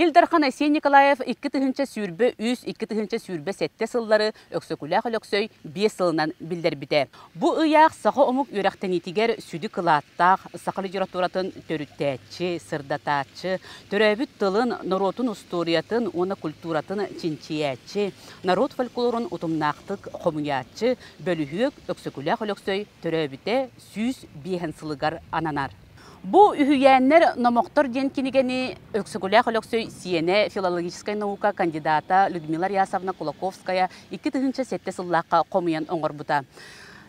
Ил Дархан Айсен Николаев 2023, 2027 сыллары Өксөкүлээх Өлөксөй биэс сылынан биллэрбитэ. Бу ыйаах саха омук үөрэхтэниитигэр сүдү кылааттаах саха литературатын төрүттээччи, сырдатааччы, төрөөбүт тылын, норуотун устуоруйатын уонна культуратын чинчийээччи, норуот фольклорун утумнаахтык хомуйааччы, бөлүһүөк Өксөкүлээх Өлөксөй төрөөбүтэ 105 сылыгар ананар. Бу үһүйээннэр номохтор диэн кинигэни Өксөкүлээх Өлөксөй сиэнэ филологическай наука кандидата Людмила Рясовна Кулаковская 2007 сыллаахха хомуйан оҥорбута.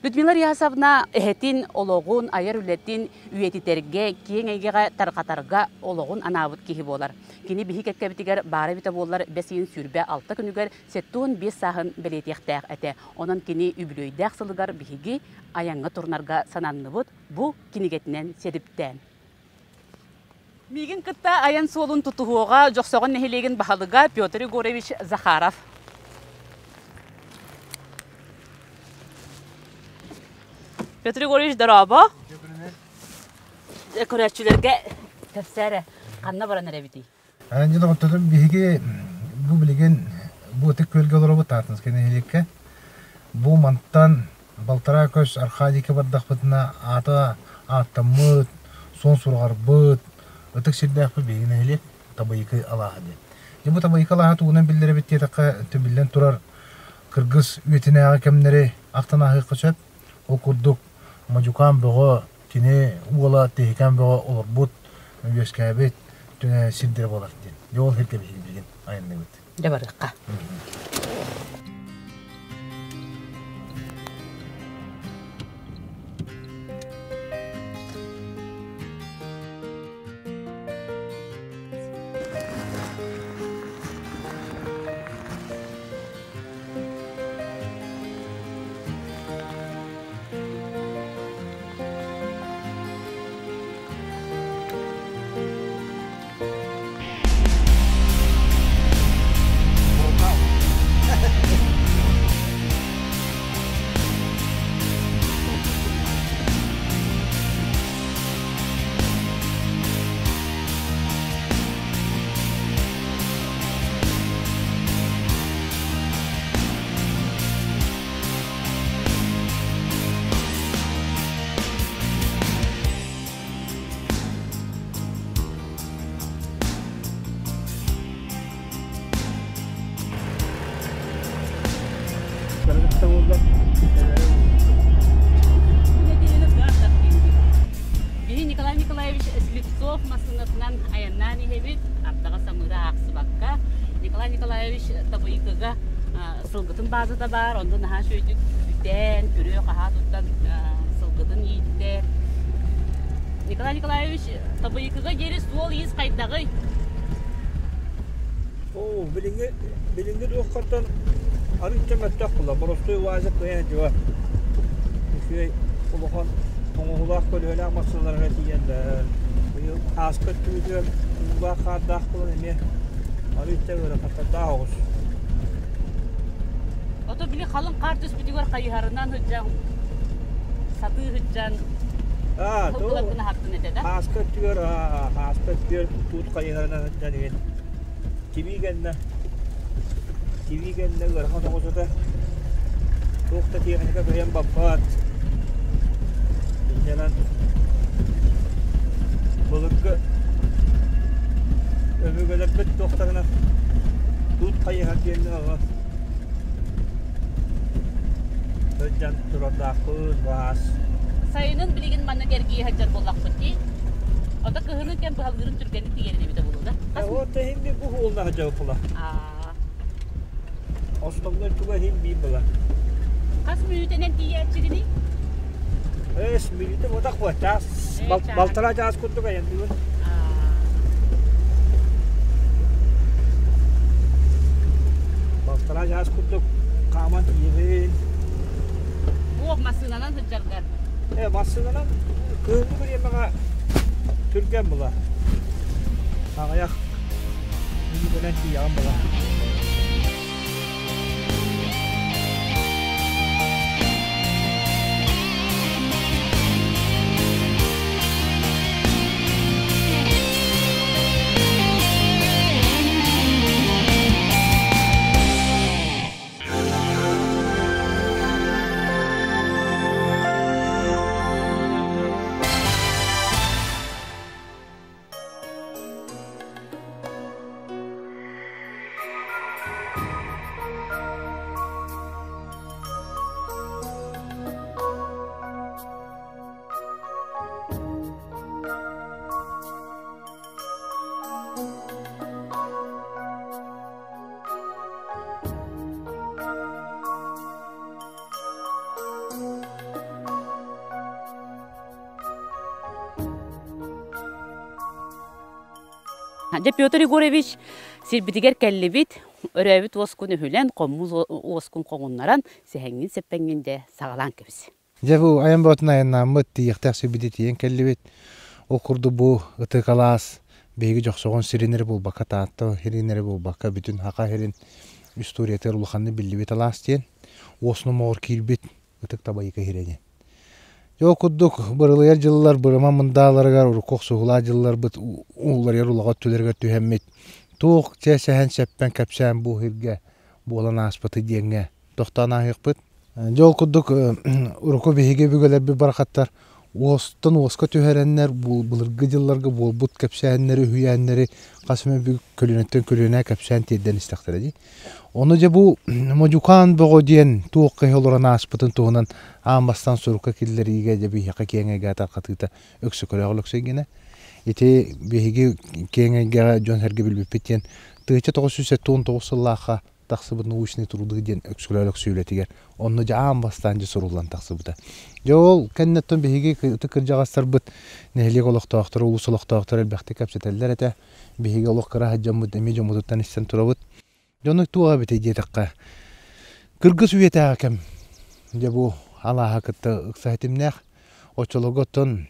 Людмила Рясовна эһэтин олоҕун, айар үлэтин үйэтитэргэ, киэҥ эйгэҕэ тарҕатарга олоҕун анаабыт киһи буолар. Кини биһи кэккэбитигэр баара эбитэ буоллар бэс ыйын 26 күнүгэр 75 сааһын бэлиэтиэхтээх этэ. Онон кини үбүлүөйдээх сылыгар биһиги айаҥҥа турунарга сананныбыт, бу кинигэтинэн сэдиптээн. Миигин кытта айан суолун тутуһуоҕа Дьохсоҕон нэһилиэгин баһылыга Петр Егорович Захаров. Петр Егорович, дорообо. Көрөөччүлэргэ кэпсээ ханна баран эрэбитий? Дьэ доҕотторум, биһиги бу билигин бу ытык күөлгэ олоробут Таатынскай нэһилиэккэ. Бу мантан балтараа көс Аркадийга бардахпытына аата ааттаммыт, суон сураҕарбыт, ытык сирдээхпит биһиги нэһилиэк Табайыкы алааһа диэн. Дьэ бу Табайыкы алааһа тугунан биллэрэбит диэтэххэ, биллэн турар кыргыз үйэтинээҕи кэмнэри ахтан ааһыахха сөп. Ол курдук Модьукаан Бөҕө кини уола Тиһикээн Бөҕө олорбут, үөскээбит сирдэрэ буолар диэн. Дьэ ол сиргэ биһиги билигин айанныыбыт. Дьэ барыахха. Биһи Николай Николаевич Слепцов массыынатынан айаннаан иһэбит, ардаҕа самыыра аахсыбакка. Николай Николаевич Табыйыкыга сылгытын баазата баар, онно наһаа үчүгэйдик бүтэн, күрүө-хаһаа туттан сылгытын ииттэ. Николай Николаевич, Табыйыкыга диэри суол-иис хайдаҕый? Оо, билиҥҥи билиҥҥи дуоххартан арыычча мөлтөх буолла. Боростуой УАЗик кыайан дьыла. Үчүгэй улахан оҥоһуулаах көлүөһэлээх массыыналарга тиийэллэр. Быйыл ааспыт өттүбүтүгэр уулаах хаардаах буолан эмиэ арыычча ыарахаттардаах оҕус. Ото били халыҥ хаар түспүтүгэр хайыһарынан сылдьан, сатыы сылдьан сылгыларгын аһаттын этэ да? Ааска өттүгэр, ааска өттүгэр туут хайыһарынан сылдьан иһин тибии кэннэ тибии кэннэ ыарахан оҕус этэ. Туох да тиэхиньикэ кыайан баппат. Инньэнэн былыргы өбүгэлэрбит туохтарына туут хайыһар диэннэр оҕо сылдьан турардаахпыт баас. Сайынын билигин маннык эргийэ сылдьар буоллахпыт дии. Ото кыһынын кэм быһалыырын түргэнник тиийэрин эбитэ буолуо да? Вот иһин би бу уолна сылдьабыт Основной туга иһин биир была. Хас мүнүүтэнэн тиийээччигиний? Эс мүнүүтэ ботах буо чаас балтараа чаас курдук айанныыбын. Балтараа чаас курдук хааман тиийэбин. Туох массыынанан сылдьаргар? Э массыынанан кыһыҥҥы бириэмэҕэ түргэн була. Аҕыйах мүнүүтэнэн тиийэҕин була. Дьэ, Петр Егорович, сирбитигэр кэллибит, өрөөбүт уоскун өһүлэн, хоммус уоскун хоҥуннаран, сэһэҥҥин-сэппэҥҥин дьэ саҕалаан кэбис. Дьэ бу айан боотун айаннааммыт, тиийиэхтээх сирбити тиийэн кэллибит. Ол курдук бу ытык алаас биһиги Дьохсоҕон сирин эрэ буолбакка, Таатта сирин эрэ буолбакка, бүтүн Саха сирин историятыгар улаханнык биллибит алаас диэн, уос номоҕор киирбит ытык табайыка сирэ диэн. Дьэ ол курдук бырылыйар дьыллар бырыма мындааларыгар урукку охсуһуулаах дьылларбыт уулларыйар улаҕа өттүлэригэр түһэммит туох чэ сэһэн сэппэн кэпсээн бу сиргэ буолан ааспыты диэҥҥэ тохтоон ааһыахпыт. Дьэ ол курдук урукку биһиги өбүгэлэрбит барахаттар уостан уоска түһэрэннэр былыргы дьылларга буолбут кэпсээннэри, үһүйээннэри хас эмэ бүк көлүөнэттэн көлүөнэ кэпсээн тиэрдэн истэхтэрэ дии. Ону дьэ бу Модьукаан бөҕө диэн туох киһи олорон ааспытын туһунан аан бастаан сурукка киллэриигэ дьэ биһиэхэ киэҥ эйгэ тарҕатыыта Өксөкөлөөх Өлөксөй гинэ. Ити биһиги киэҥ эйгэҕэ дьон-сэргэ билбиппит диэн 1979 сыллаахха тахсыбыт научный труды диэн Өксөкүлээх Өлөксөй үлэтигэр онно дьэ аан бастаан дьэ суруллан тахсыбыта. Дьэ ол кэнниттэн биһиги ытык кырдьаҕастарбыт нэһилиэк олохтоохторо, улуус олохтоохторо элбэхтик кэпсэтэллэр этэ. Биһиги олох кыра сылдьаммыт эмиэ дьоммутуттан истэн турабыт. Дьону туох эбитий диэтэххэ, кыргыс үйэтээҕи кэм дьэ бу алааһа кытта ыкса ситимнээх. Оччолорго оттон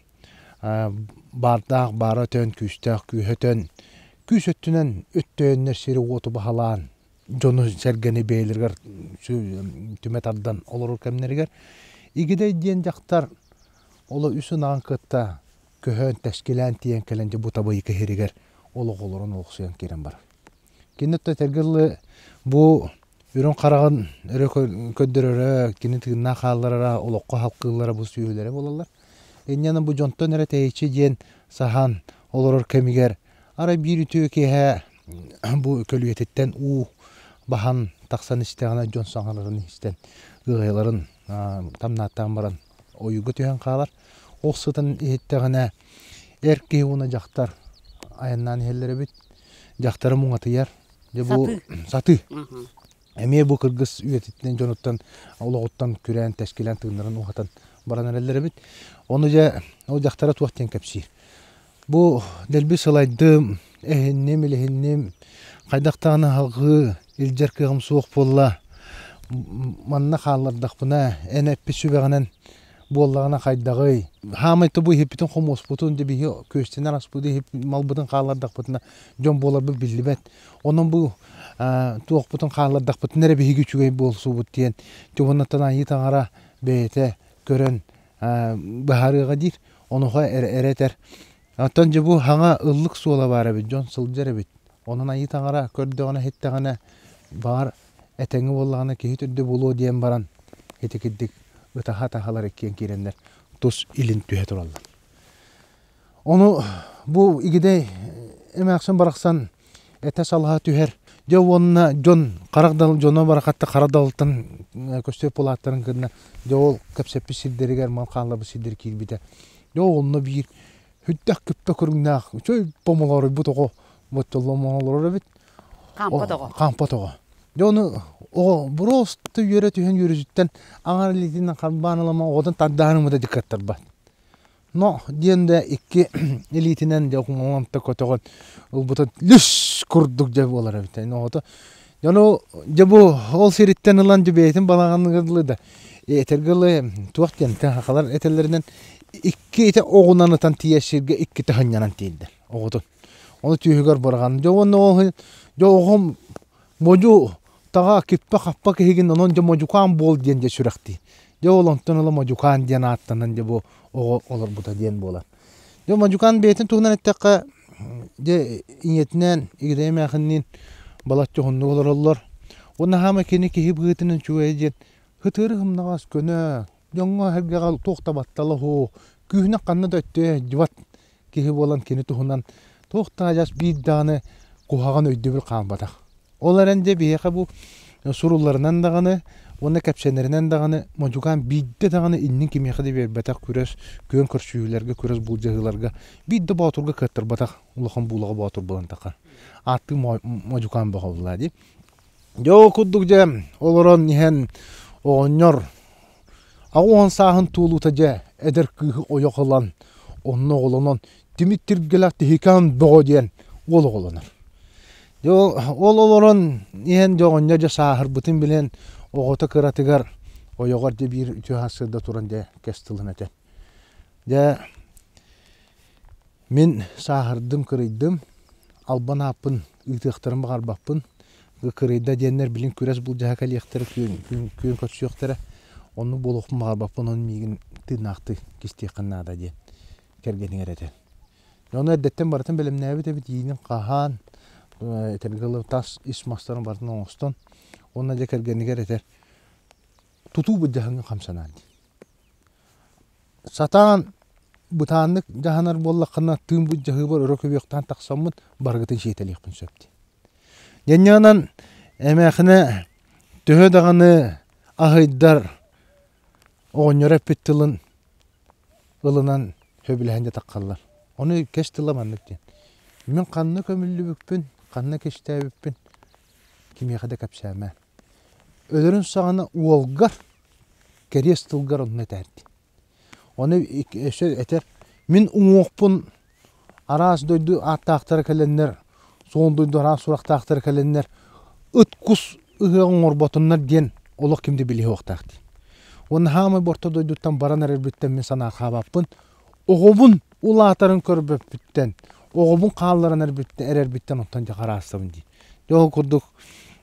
баардаах баара өтөн, күүстээх күүһэ өтөн, күүс өттүнэн өттөйөннөр сири-уоту баһылаан, дьону-сэргэни бэйэлэригэр түмэ тардан олорор кэмнэригэр Игидэй диэн дьахтар оло үс ынаҕын кытта көһөн, тэскилээн тиийэн кэлэн дьэ бу табыйыка сиригэр олох олорон олохсуйан киирэн барар. Кини этэргэ дылы бу үрүҥ хараҕын өрө көрдөрөрө, кини тыыннаах хаалларара, олоххо халкыыллара бу сүөһүлэрэ буолаллар. Инньэ бу дьонтон эрэ тэйиччи диэн саһан олорор кэмигэр арай биир үтүө киэһэ бу көлүйэтиттэн уу баһан тахсан истэҕинэ дьон саҥаларын истэн ыаҕайаларын тамнааттаан баран ойууга түһэн хаалар. Ол сытан иһиттэҕинэ эр киһи уонна дьахтар айаннаан иһэллэр эбит. Дьахтара муҥатыйар. Дьэ бу сатыы. Эмиэ бу кыргыс үйэтиттэн дьонуттан олоҕуттан күрээн, тэскилээн тыыннарын уһатан баран эрэллэр эбит. Ону дьэ ол дьахтара туох диэн кэпсиир. Бу дэлби сылайдым, эһинним, илиһинним, хайдах даҕаны салҕыы илдьэр кыаҕым суох буолла. Манна хааллардахпына, эн эппит сүбэҕинэн буоллаҕына хайдаҕый? Хаамай тобу иһиппитин хомуоспутун, дьэ биһи күөстэнэр аспыты иһип малбытын хааллардахпытына дьон буоларбыт биллибэт. Онон бу туохпутун хааллардахпытына эрэ биһиги үчүгэй буолсубут диэн дьоһуннаттан айыы таҥара бэйэтэ көрөн быһаарыаҕа диир. Онуоха эрэ этэр. Оттон дьэ бу хаҥа ыллык суола баар эбит, дьон сылдьар эбит. Онон айыы таҥара көрдөҕүнэ иһиттэҕинэ баҕар этэҥҥэ буоллаҕына киһи төрдө буолуо диэн баран ити кирдик ытаһа-ытаһалар иккиэн киирэннэр тус илин түһэ тураллар. Ону бу Игидэй эмээхсин барахсан этэ салаһа түһэр. Дьэ уонна дьон харах дал дьоно барахатта хара далыттан көстөр пулааттарын кытта дьэ ол кэпсэппит сирдэригэр мал хаалларбыт сирдэр киирбитэ. Дьэ онно биир хүттэх күппэ көрүҥнээх үчүгэй помолоруйбут оҕо ботчолломон олорор эбит. Хаампат оҕо. Хаампат оҕо. Дьэ ону оҕо просто үөрэ түһэн үөрүүтүттэн аҥар илиитинэн харбаан ылама оҕотун тардаан ымыта дьыккаттарбат. Но диэн да икки илиитинэн дьэ оҥонто көтөҕөн ылбыта лүс курдук дьэ буолар эбит. Оҕото дьону дьэ бу ол сириттэн ылан дьэ бэйэтин балаҕаныгар дылы да этэргэ дылы туох диэн хахалар этэллэринэн икки ити оҕунан ытан тиийэр сиргэ иккитэ сынньанан тиийдэ оҕотун. Ону түөһүгэр быраҕан дьэ уонна ол дьэ оҕом модьу таҕа киппэ-хаппа киһигин онон дьэ модьукаан буол диэн дьэ сүрэхтии. Дьэ ол онтон ыла модьукаан диэн ааттанан дьэ бу оҕо олорбута диэн буолар. Дьэ модьукаан бэйэтин туһунан эттэххэ дьэ ийэтинээн Игидэйэ эмээхинниин балачча уһуннук олороллор. Уонна хаама кини киһи быһыытынан үчүгэй диэн ытыыры сымнаҕас көнө, дьоҥҥо-сэргэҕэ туох да баттала суох, күүһүнэн ханна да өттүө дьыбат киһи буолан кини туһунан туох да адьас биир даҕаны куһаҕан өйдөбүл хаалбатах. Ол эрэн дьэ биһиэхэ бу сурулларынан даҕаны уонна кэпсэнэринэн даҕаны Модьукаан биирдэ даҕаны иннин кимиэхэ да биэрбэтэх күрэс күөн көрсүһүүлэргэ, күрэс былдьаһыыларга биир да боотурга кыаттарбатах улахан буулаҕа боотур буолан тахар. Ааттыы Модьукаан бөҕө буолла дии. Дьэ ол курдук дьэ олорон иһэн оҕонньор 80 сааһын туолуута дьэ эдэр кыыһы ойох ылан онно оҕолонон тимир тиргэлээх тиһикаан бөҕө диэн Уол оҕолонор. Дьэ ол олорон иһэн дьэ оҕонньор дьэ сааһырбытын билэн оҕото кыратыгар ойоҕор дьэ биир үтүө сарсыарда туран дьэ кэс тылын этэн. Дьэ мин сааһырдым, кырыйдым, албан ааппын ыытыахтарын баҕарбаппын. Кырыйда диэннэр билин күрэс былдьаһа кэлиэхтэрэ, күөн, күөн көрсүөхтэрэ. Оннук буолуохпун баҕарбаппын, ону миигин тыыннаахтыы кистиэххин наада диэн кэргэнигэр этэн. Ону эрдэттэн барытын бэлэмнээбит эбит, иинин хаһаан, этэргэ дылы тас ис мастарын барытын оҥостон, уонна дьэ кэргэнигэр этэр, тутуу былдьаһыҥҥа хамсанаан дии. Сатаан бытааннык дьаһанар буоллаххына, тыын былдьаһыыбар өрө көбүөхтээн тахсаммын барыгытын сиэтэлиэхпин сөп дии. Дьэнньэҕинэн эмээхинэ төһө даҕаны аһыйдар оҕонньоро эппит тылын ылынан сөбүлэһэн дьэ таххаллар. Ону кэс тыла маннык диэн. Мин ханна көмүллүбүппүн, ханна кистээбиппин кимиэхэ да кэпсээмэ. Өлөрүн саҕана уолгар кэриэс тылгар онно этээрди. Ону өссө этэр, мин уҥуохпун араас дойду ааттаахтара кэлэннэр, суон дойду араас сурахтаахтара кэлэннэр ыт-кус ыһыаҕы оҥорботуннар диэн олох ким да билиэ суохтаах дии. Уонна хаамай борто дойдуттан баран эрэрбиттэн мин санаарҕаабаппын. Оҕобун улаатарын көрбөппүттэн, оҕобун хаалларан эрэрбиттэн оттон дьэ хараастабын дии. Дьэ ол курдук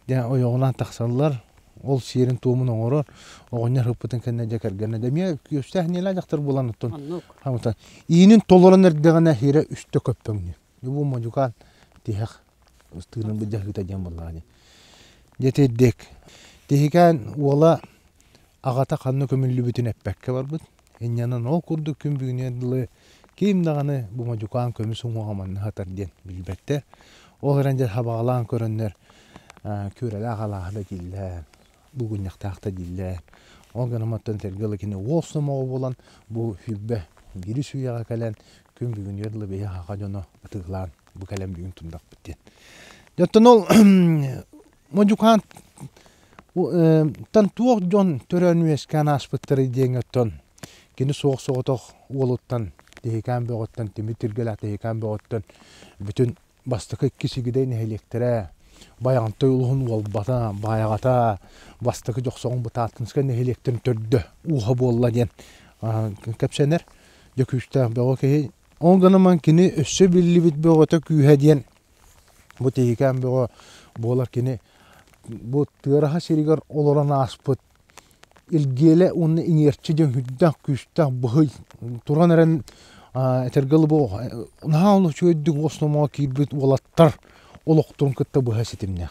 дьэ ойоҕунаан тахсаллар, ол сиэрин-туомун оҥорор, оҕонньор ыппытын кэннэ дьэ кэргэнэ дьэ эмиэ күөстээх ниэлээх дьахтар буолан оттон хамытан иинин толорон эрдэҕинэ иһирэ үстэ көппөҥнүүр. Бу модьукаан тиһэх тыынын былдьаһыыта диэн буоллаҕа дии. Дьэ итирдик. Тиһикээн уола аҕата ханна көмүллүбүтүн эппэккэ барбыт. Инньэнэн ол курдук күн бүгүнүгэр дылы ким даҕаны бу модьукаан көмүс уҥуоҕа манна сытар диэн билбэттэр. Ол эрэн дьэ сабаҕалаан көрөннөр күөрэлээх алааһа да дииллэр, булгунньахтаах да дииллэр. Ол гынан оттон сэргэ ыла кини уол сомоҕо буолан бу сүүрбэ биирис үйэҕэ кэлэн күн бүгүнүгэр дылы биһи саха дьоно ытыгылаан бу кэлэн бүгүн турдахпыт диэн. Дьэ оттон ол модьукаан тан туох дьон төрөөн-үөскээн ааспыттарый диэҥҥэ оттон кини суох-соҕотох уолуттан Тиһикээн бөҕөттөн Тимир Тиргэлээх Тиһикээн бөҕөттөн бүтүн бастакы икки Сигидэй нэһилиэктэрэ Байаҕантай улууһун Уолбата, Баайаҕата, бастакы Дьохсоҕон Бытааттынскай нэһилиэктэрин төрдө ууһа буолла диэн кэпсэнэр. Дьэ күүстээх бөҕө киһи. Ол гынан кини өссө биллибит бөҕөтө күүһэ диэн бу Тиһикээн бөҕө буолар кини бу Тыараһа сиригэр олорон ааспыт Илгиэлэ уонна Иҥиэрчи диэн сүрдээх күүстээх быһый туран эрэн этэргэ дылы бу наһаа үчүгэйдик уос номоҕо киирбит уолаттар олохторун кытта быһа ситимнээх.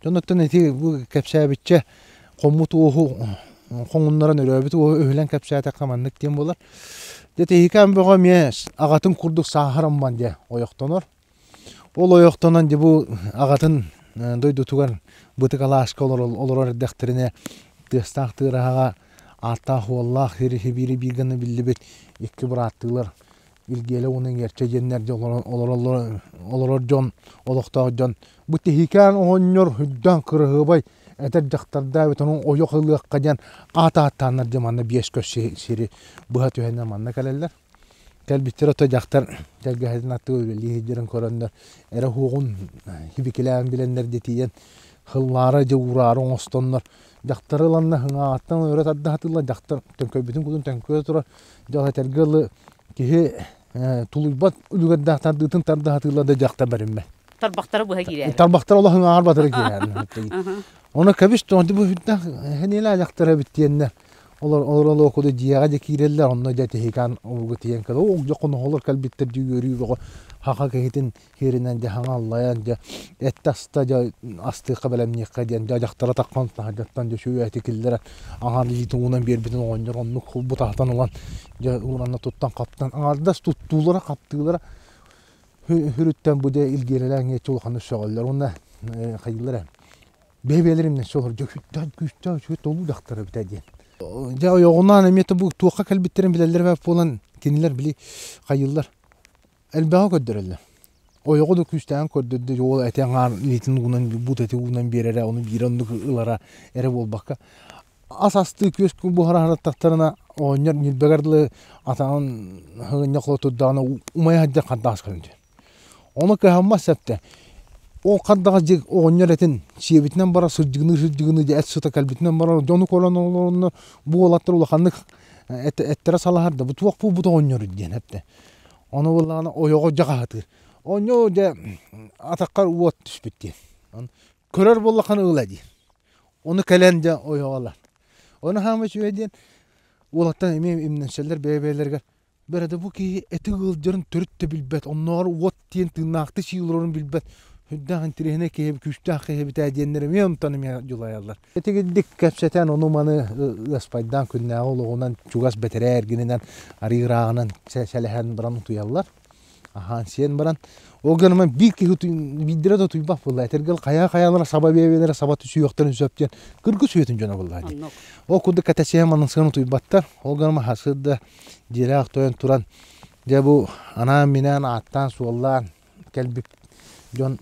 Дьон оттон ити бу кэпсээбиччэ хоммут уоһу хоҥуннаран өрөөбүт уоһу өһүлэн кэпсээтэххэ маннык диэн буолар. Дьэ Тиһикээн бөҕө эмиэ аҕатын курдук сааһырамман диэ ойохтонор. Ол ойохтонон дьэ бу аҕатын дойдутугар Бытык алааска олорор эрдэхтэринэ тыастаах тыараһаҕа ааттаах уоллаах биири биир гына биллибит икки бырааттыылар Илгиэлэ уонна Иҥэрчэ диэннэр дьэ олорор дьон олохтоох дьон бу Тиһикээн оҕонньор үрдээн кыраһыабай эдэр дьахтардаах эбит онон ойох ылыахха диэн аат ааттааннар дьэ манна биэс көс сири быһа түһэннэр манна кэлэллэр. Кэлбиттэр ото дьахтар тэлгэһэтин аттыгар үлэлии сылдьарын көрөннөр эрэ уһуоҕун хибикилээн билэннэр дьэ тиийэн хыллаара дьэ уураары оҥостоннор дьахтары ыланна хыҥааҕыттан өрө тарда сатыыллар дьахтар төҥкөйбүтүн курдук төҥкөйө турар дьэ ол этэргэ дылы киһи тулуйбат үлүгэрдээх тардыытын тарда сатыыллар да дьахтар бэриммэт. Тарбахтара быһа киирэр. Тарбахтара олох ыҥааҕар батары киирэр. Ону кэбис тоҕо бу үрдээх хэниэлээх дьахтар эбит диэннэр Олор олоролуокуду дьиэҕэ дьэ киирэллэр, онно дьэ тиһикаан обургу тиийэн кэлэ, оо дьэ хоноһолор кэлбиттэр дьэ үөрүү бөҕө хаха киһитин сиэринэн дьэ хаҥа аллайан дьэ эттэ аста дьэ астыахха бэлэмниэххэ диэн дьэ дьахтара таххан таһырдьаттан дьэ үчүгэй эти киллэрэн аҥаар илиитин уунан биэрбитин оҕонньор оннук бутаһытан ылан дьэ уунанна туттан хаптан аҥаардас туттуулара хаптыылара хүрүттэн бу дьэ илгиэрэлээн иэччи улаханнык сөҕөллөр уонна хайыыллар бэйэ-бэйэлэрин имнэсэ олорор дьэ күүстээх күүстээх үчүгэй толуу дьахтар эбитэ диэн. Дьэ ойоҕунаан эмиэ бу туохха кэлбиттэрин билэллэр эбээт буолан кинилэр били хайыыллар элбэҕи көрдөрөллөр. Ойоҕу да күүстээҕин көрдөрдө уол эти аҥаар илиитин уунан буут эти уунан биэрэрэ ону биирэ оннук ылара эрэ буолбакка ас астыы күөс буһара сырыттахтарына оҕонньор ньилбэгэр дылы атаҕын сыгынньах турдаҕына умайа сылдьар хантаас көрүнтү. Ону кыһаммат сөптө. Ол хардаҕас дьиэ оҕонньор этин сиэбитинэн барар сырдьыгыныы-сырдьыгыныы дьэ эт сыта кэлбитинэн барар дьону көрөн олоронно бу уолаттар улаханнык эттэрэ салаһар да бу туох буолбут оҕонньоруй диэн эттэ. Ону буоллаҕына ойоҕо дьэ хаһытыыр. Оонньуу дьэ атаххар уот түспүт диэн. Көрөр буоллаххына ыла диир. Ону кэлэн дьэ ойоҕолор. Ону хаама үчүгэй диэн уолаттан эмиэ имнэнсэллэр бэйэ-бэйэлэригэр Бэрэтэ бу киһи эти ыалдьарын төрүт да билбэт, оннооҕор уот диэн тыыннаахтыы сии олорорун билбэт, сүрдээх интэриэһинэй киһи, күүстээх киһи эбит ээ диэннэр эмиэ онтон эмиэ дьулайаллар. Итигирдик кэпсэтэн ону-маны ыаспайдаан күннээҕи олоҕунан чугас бэтэрээ эргининэн арыы ырааҕынан сэлэһэн баран утуйаллар. Аһаан сиэн баран ол гынан биир киһи биирдэрэ да утуйбат буолла. Этэргэл хайа-хайалара саба биэбэлэрэ саба түсүөхтэрин сөп диэн кыргыс үйэтин дьоно буолла дии. Ол курдук кэтэсиһэ манансыган утуйбаттар. Ол гынан сарсыарда дьиэлээх тойон туран дьэ бу анаан-минээн ааттаан-суоллаан кэлбит дьон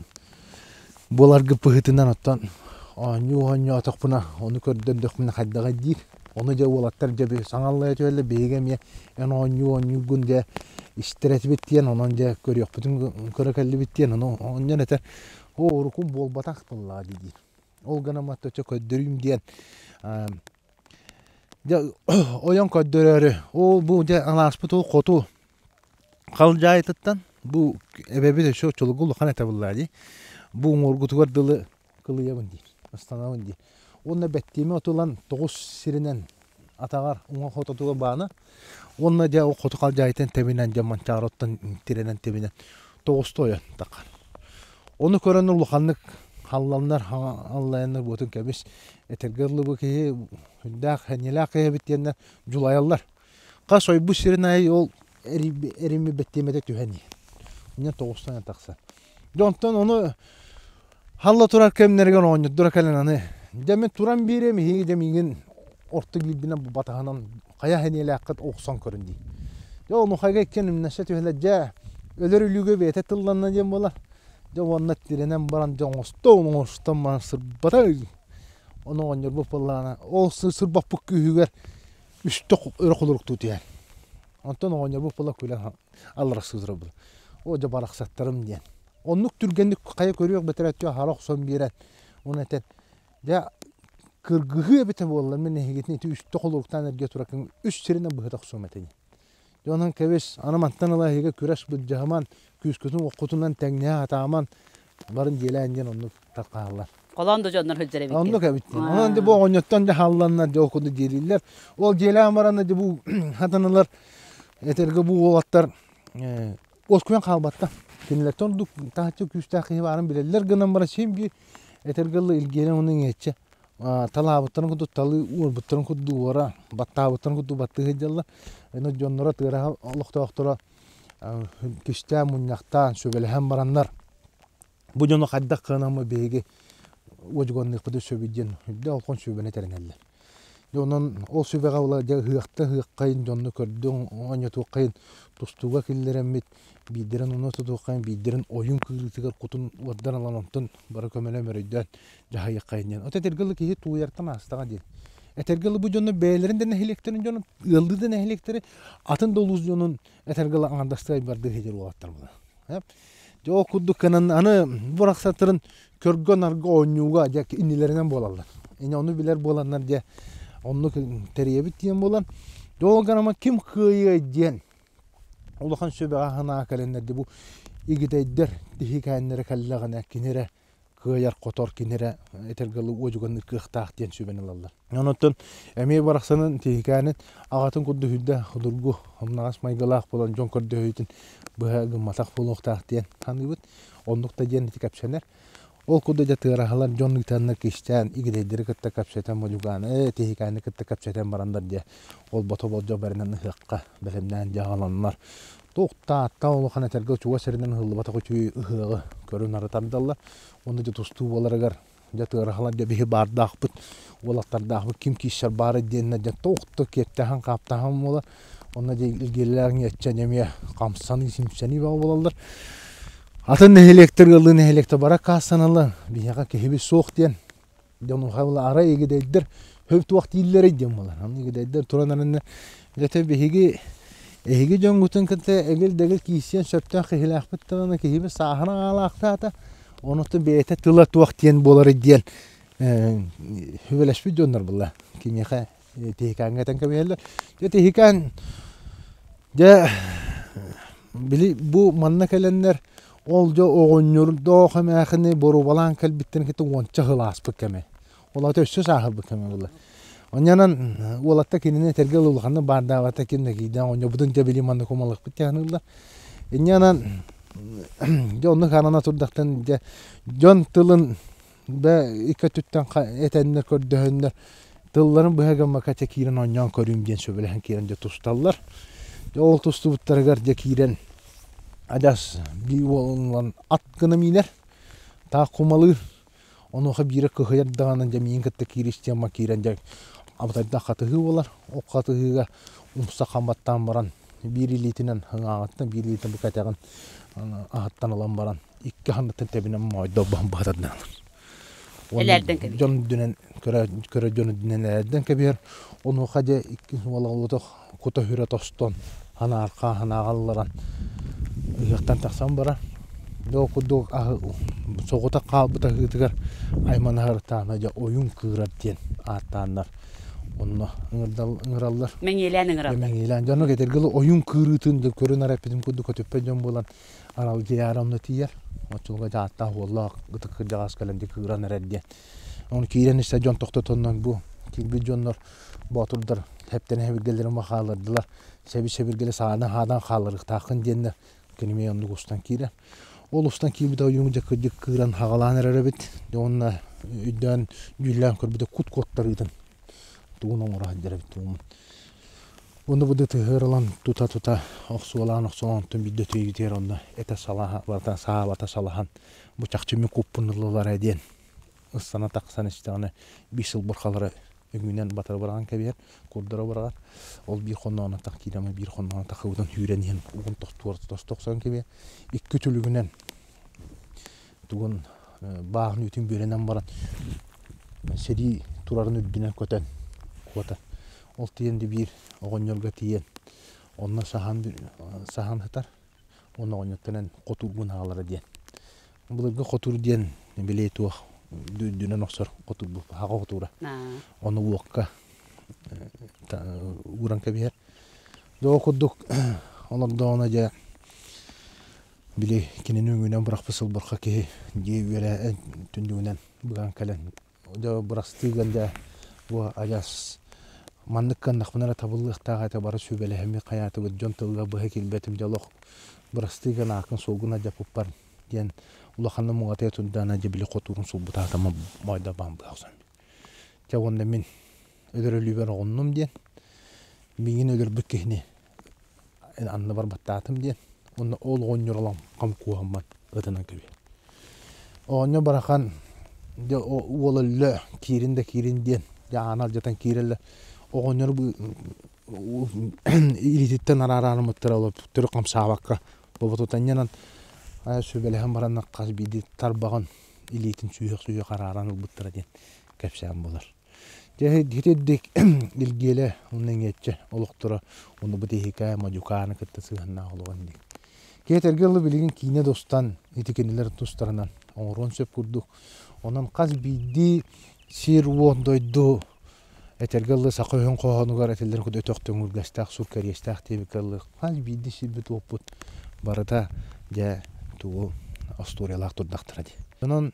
буоларгыт быһыытынан оттон оонньуу оонньоотохпуна ону көрдөрдөхпүнэ хайдаҕый диир. Ону дьэ уолаттар дьэ саҥа аллайа түһэллэр биһиги эмиэ эн оонньуу оонньуургун дьэ истэр этибит диэн онон дьэ көрүөхпүтүн көрө кэллибит диэн ону оонньоон этэр оо урукум буолбатах буоллаҕа дии диир. Ол гынан маттача көрдөрүүм диэн Дьэ ойон көрдөрөөрү, ол бу дьэ алааспыт ол хоту халдьаайытыттан бу эбэбит өссө оччолорго улахан этэ буоллаҕа дии. Бу уҥуоргутугар дылы кылыйабын диир, ыстанабын диир. Уонна бэттиэмэ отулан тоҕус сиринэн атаҕар уҥа хототугар баана. Уонна дьэ ол хоту халдьаайытын тэбинэн дьэ манчаары оттон тирэнэн тэбинэн тоҕуста ойон таххар. Ону көрөн улаханнык халланнар аллайаннар буотун кэбис этэргэ дылы киһи үрдээх сэниэлээх киһи эбит диэннэр дьулайаллар. Хас ойбут сирин аайы ол эрими бэттиэмэтэ түһэн иһэр. Инньэ тоҕустан тахсар. Дьэ онтон ону халла турар кэмнэригэр оонньордоро кэлэн аны дьэ мин туран биэриэм иһиги дьэ миигин орто биирбинэн батаһынан хайа сэниэлээххит охсон көрүн дии. Дьэ онуохайга иккиэн үмнэсэ түһэлэр дьэ өлөр өлүүгэ бэйэтэ тылланна диэн буолар. Дьэ уонна тирэнэн баран дьэ оҥостон оҥостон баран сырбата ону оҕонньорбут буоллаҕына ол сырбаппыт күүһүгэр үстэ өрө холоруктуу түһэр. Онтон оҕонньорбут буола күлэн алларахсыы турар буолар. Оо дьэ барахсаттарым диэн. Оннук түргэнник хайа көрүөх бэтэрээ өттүгэр хара охсон биэрэн уонна этэн дьэ кыргыһыы эбитэ буолла мин эһигитин ити үстэ холоруктаан эргийэ турар үс сиринэн быһыта охсуом этэ Дьэ онон кэбис, аны мантан ыла эһиги күрэс былдьаһыман, күүскүтүн-уоххутунан тэҥнэһэ сатааман, барын дьиэлээн диэн оннук тарҕаһаллар. Холоон да дьоннор сылдьар эбиккин. Оннук эбит. Онон дьэ бу оҕонньоттон дьэ хаалланнар дьэ ол курдук дьиэлииллэр. Ол дьиэлээн баран дьэ бу хатанылар этэргэ бу уолаттар уоскуйан хаалбаттар. Кинилэртэн ордук таһыччы күүстээх киһи баарын билэллэр гынан баран син биир этэргэ дылы илгиэнэ уонна иҥиэччэ талаабыттарын курдук талыы, уорбуттарын курдук уора, баттаабыттарын курдук баттыы сылдьаллар. Аны дьонноро тыараһа олохтоохторо кистээн мунньахтаан, сүбэлэһэн бараннар бу дьону хайдах кыанаммыт биһиги уодьуганныахпытын сөбүй диэн үрдэ олхон сүбэни тэринэллэр. Дьэ онон ол сүбэҕэ ыла дьэ ыһыахта ыһыаххайын дьонну көрдүҥ, оонньотуоххайын тустууга киллэрэммит биирдэрин онно тутуоххайын, биирдэрин ойуун кыырыытыгар кутун уордан ылан онтон бары көмөлөөн мөрөйдөөн дьаһайыаххайын диэн. От этэргэ дылы киһи тулуйартан аастаҕа диэн. Этэргэ дылы бу дьону бэйэлэрин да нэһилиэктэрин дьонун, ыаллыы да нэһилиэктэри, атын да улуус дьонун этэргэ дылы аҥардастыы айбардыы сылдьар уолаттар буолар. Дьэ ол курдук гынан аны бу арахсаттарын көргө-нарга оонньууга дьэ иннилэринэн буолаллар. Ини ону билэр буоланнар дьэ оннук тэрийэбит диэн буолан, дьэ ол гынан ким кыайыай диэн улахан сүбэҕэ санаа кэлэннэр дьэ бу игидэйдэр тиһикээннэрэ кэллэҕинэ кини эрэ кыайар-хотор кини эрэ этэргэ дылы уодьуганныыр кыахтаах диэн сүбэни ылаллар. Онон эмиэ барахсанын тиһикээнин аҕатын курдук үрдэ судургу умнаҕас майгылаах буолан дьон көрдөһүүтүн быһа гымматах буолуохтаах диэн саныыбыт. Оннук да диэн ити кэпсэнэр. Ол курдук дьэ тыараһалар дьон ыытаннар кистээн игидэйдэри кытта кэпсэтэн модьугааны тиһикээни кытта кэпсэтэн бараннар диэ ол бото болдьох бэринэн ыһыахха бэлэмнээн дьаһаланнар туох таатта улахан этэргэ чугас сиринэн ыһыллыбатах үчүгэй ыһыаҕы көрөн арытардаллар уонна дьэ тустуу буоларыгар дьэ тыараһалар дьэ биһи баардаахпыт уолаттардаахпыт ким киирсэр баара диэннэр дьэ туох да киэптэһэн хаптаһан буолар онно дьэ илгиэлээх иҥиэччэ эмиэ хамсаныы симсэнии бөҕө буолаллар атын нэһилиэктэр ыаллыы нэһилиэктэр бара каассаналлар биһиэхэ киһибит суох диэн дьон арай игидэйдэр хөп туох дииллэрий диэн буолар аны игидэйдэр туран эрэннэр дьэ биһиги Эһиги дьоҥҥутун кытта эгил-дэгил киирсиэн сөптөөх киһилээхпит даҕаны киһибит сааһынан аалаахтаата, онуттан бэйэтэ тыла туох диэн буоларый диэн сүбэлэспит дьоннор буолла. Киниэхэ Тиһикээҥҥэ этэн кэбиһэллэр. Дьэ Тиһикээн дьэ били бу манна кэлэннэр ол дьэ оҕонньордоох эмээхини боруобалаан кэлбиттэрин кытта уонча сыл ааспыт кэмэ. Ол аата өссө сааһырбыт кэмэ буолла. Онньонон уолатта кинини этэргэ дылы улаханнык баардаабата ким да киирдээн оҕонньорбутун дьэ били манна кумалыкпыт диэн саныыллар. Инньэ гынан дьэ оннук анана турдахтан дьэ дьон тылын да икки өттүттэн этэннэр көрдөһөннөр тылларын быһа гыммакка дьэ киирэн оонньоон көрүүм диэн сөбүлэһэн киирэн дьэ тусталлар. Дьэ ол тустубуттарыгар дьэ киирэн адьас биир уолунан ат гына миинэр таах кумалыыр. Онуоха биирэ кыһыйар даҕаны дьэ миигин кытта кииристиэн киирэн дьэ абытайдаах хатыһыы буолар. Ол хатыһыыга умса хам баттаан баран биир илиитинэн ыҥааҕыттан биир илиитинэн бу кэтэҕин аһыттан ылан баран икки ханныттан тэбинэн моойдообоһон быһатардаан Элээрдэн кэбиһэр. Дьон үрдүнэн көрө көрө дьон үрдүнэн элээрдэн кэбиһэр. Онуоха дьэ икки уола кута хүрэ тостон анаархаа санааҕалларан ыһыахтан тахсан барар. Дьэ ол курдук аһы соҕотох хаалбыт аһыытыгар айманаһарытаана дьэ ойуун кыырар диэн ааттааннар онно ыҥыраллар. Мэҥиэлээн ыҥыраллар. Мэҥиэлээн. Дьону этэргэ дылы ойуун кыырыытын да көрөн ара эппитим курдук көтүппэт дьон буолан аралдьыйаары онно тиийэр. Оччолорго дьааттаах уоллаах ытык кырдьаҕас кэлэн дии кыыран эрэр диэн. Ону киирэн истэ дьон тохтотоннон бу киирбит дьоннор боотурдар хэптэнэ сэбиргэлэрин хааллардылар. Сэби-сэбиргэли саанан-хаадан хаалларыахтааххын диэннэр кинимиэ оннук устан киирэр. Ол устан киирбит ойуун дьэ кырдьык кыыран хаҕалаан эрэр эбит. Дьэ уонна өйдөөн дьүүллээн көрбүтэ кут куоттарыытын тугун оҥоро сылдьар эбит тугун. Уонна бу тыһыыр ылан тута-тута охсуолаан-охсуолаан онтон биирдэ өтүйүтүгэр онно этэ салаһа саабата салаһан бу чахчы мин куппун ыллылар ээ диэн ыстана тахсан истэҕинэ биир сыл бурхалара өҥүнэн батары быраҕан кэбиһэр, курдара быраҕар. Ол биир хонноҕуна тах киирэн биир хонноҕуна тахыбытын сүүрэн иһэн угун тохтуор тосто охсон кэбиһэр. Икки үтүлүгүнэн тугун бааһын үүтүн бүөрэнэн баран сэрии турарын үрдүнэн көтөн куотар. Ол тиийэн да биир оҕонньорго тиийэн онно саһан саһан сытар. Уонна оҕонньоттон хотуургун аҕалара диэн. Былыргы хотуур диэн били туох үрдүнэн охсор хотуур хаҕа хотуура. Ону уокка ууран кэбиһэр. Дьэ ол курдук олордоҕуна дьэ били кинини үҥүүнэн бырахпыт сылбырха киһи дьиэ үөрэ түннүгүнэн быган кэлэн дьэ бырастыы дьэ бу адьас маннык гыннахпына эрэ табыллыахтаах этэ бары сүбэлэһэммит хайаатыбыт дьон тылыгар быһа киирбэтим дьэ олох бырастыы гын ааккын суолгун алдьаппыппар диэн улаханнык муҥатыйа турдаҕына дьэ били хотуурун сулбутаатама моойдорбоон быһа охсон дьэ уонна мин өлөр өлүүбэр оҕуннум диэн миигин өлөрбүт киһини анныбар баттаатым диэн уонна ол оҕонньор олом хам куоһаммат ытынан кэбиһэр. Оҕонньор барахан дьэ уол өллө киирин да киирин диэн дьэ ааны алдьатан киирэллэр. Оҕонньор илиититтэн араараанымыттара ол төрүт хамсаабакка буолбутутанньанан сүбэлэһэн баран хас биирдии тарбаҕын илиитин сүүһэх-сүүһэх арааран ылбыттара диэн кэпсээн буолар. Дьэ итирдик Илгиэлэ уонна Иҥиэччэ олохторо уонна бу тиһикэ Модьукааны кытта сыһыаннаах олоҕун дии. Киэтэргэ ылы билигин киинэ да ити кинилэр тустарынан оҥоруон сөп курдук. Онон хас биирдии сир-уот дойду этэргэ ылы саха өһүн хоһоонугар этиллэр курдук өтөх төҥүргэстээх сур кэриэстээх диэбиккэ ылы хас биирдии сирбит-уоппут барыта дьэ тугу остуоруйалаах турдахтара дии. Онон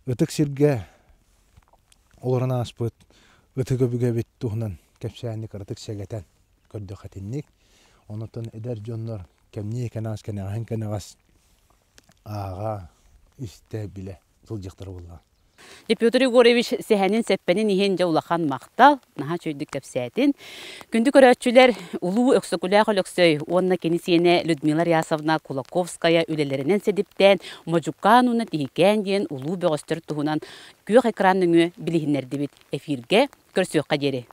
ытык сиргэ олорон ааспыт ытык өбүгэбит туһунан кэпсээни кыратык сэгэтэн көрдөххө итинник. Онтон эдэр дьоннор кэмниэ кэнэҕэс кэнэҕэһин кэнэҕэс ааҕа, истэ, билэ сылдьыахтара буоллаҕа. Петр Егорович сэһэнин-сэппэнин иһин дьэ улахан махтал, наһаа үчүгэйдик кэпсээтин. Күндү көрөөччүлэр, Улуу Өксөкүлээх Өлөксөй уонна кини сиэнэ Людмила Рясовна Кулаковская үлэлэринэн сэдиптээн Модьукаан уонна Тиһикээн диэн улуу бөҕөстөр туһунан күөх экран нөҥүө билиһиннэрдибит. Эфиргэ көрсүөххэ диэри.